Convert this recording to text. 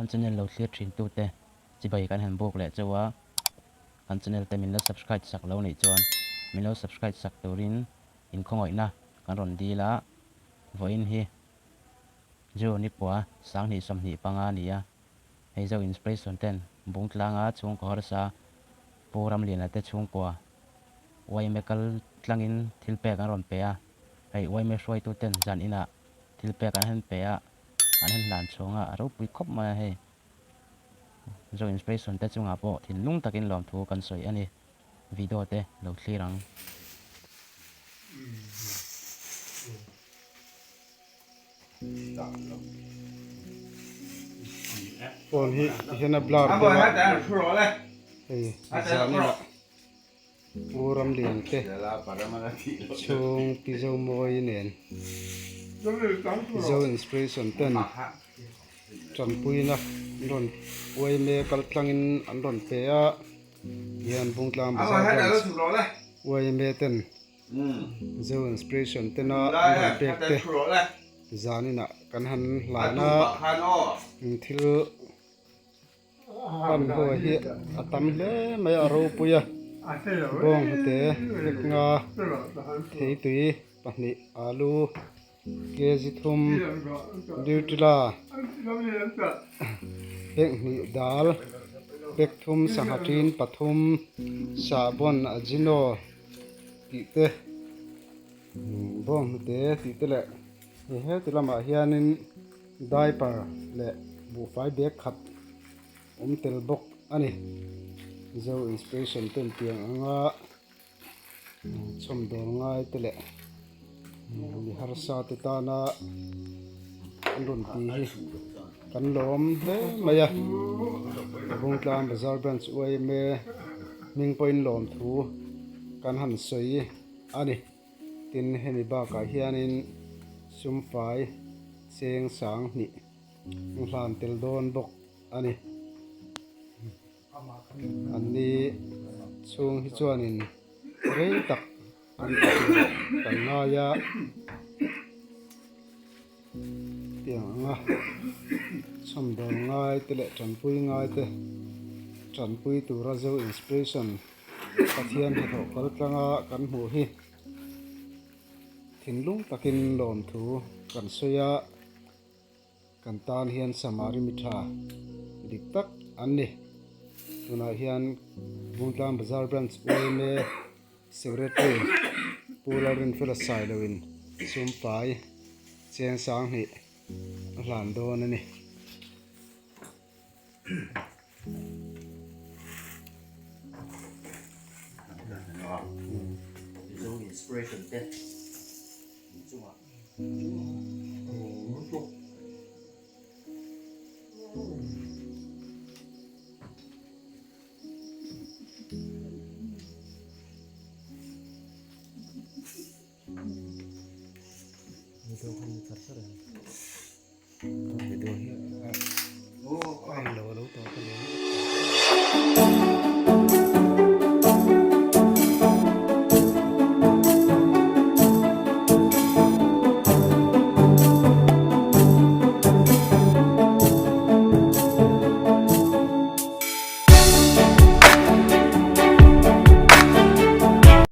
Kan channel lo thlir thin tute chibai kan han buk leh chauh a, kan channel te min la subscribe sak lo nih chuan min lo subscribe sak turin inkhawngawihna kan rawn dil a, vawiin hi June nikua 2025 a ni a, hei Zo Inspiration ten Bungtlanga chhungkaw harsa Pu Ramliana te chhungkua yma kal tlangin thil pek an rawn pe a, hei yma hruaitu ten zan inah thil pek an han pe a, an han hlan chhawng a, a ropui khawp mai a hei. Zo Inspiration te chungah pawh thinlung takin lawmthu kan sawi a ni. Video te lo thlir ang. Phone hi tihian a blur deuh a, hei zaninah Pu Ramlian te chhung Pi Zomawi nen Zo Inspiration ten tanpuina an rawn uai mek kal tlangin an rawn pe a, hian Bungtlang Bazar Branch uai ten Zo Inspiration tena an rawn pek te zaninah kan han hlan a, thil hman ho hi a tam hle mai a ropui a, bawnghnute vek nga theitui pahnih alu kg thum nutella bag hnih dal bag thum sangha tin pathum sahbawn ajino tih te bawnghnute tih te leh hei heti lamah hianin diaper leh buhfai bag khat awm tel bawk a ni zo inspiration ten tiang anga chhawmdawl ngai te leh mi harsa te tana an rawn ti hi kan lawm hle mai a Bungtlang Bazar Branch yma hming pawhin lawm thu kan han sawi a ni tin hemi bakah hianin sumfai cheng sang hnih an hlan tel dawn bawk a ni. An ni chhung hi chuanin rei tak an ti tur kan ngai a, tiang anga chhawmdawl ngai te leh tanpui ngai te tanpui tura Zo Inspiration Pathian hnathawh kal tlanga kan hmuh hi thinlung takin lawmthu kan sawi a. Kan tan hian Samari mi tha dik tak an ni. Tunah hian Bungtlang Bazar Branch yma Secretary Pu Lalrinfela Sailoin sumpai cheng sanghnih a hlan dawn a ni.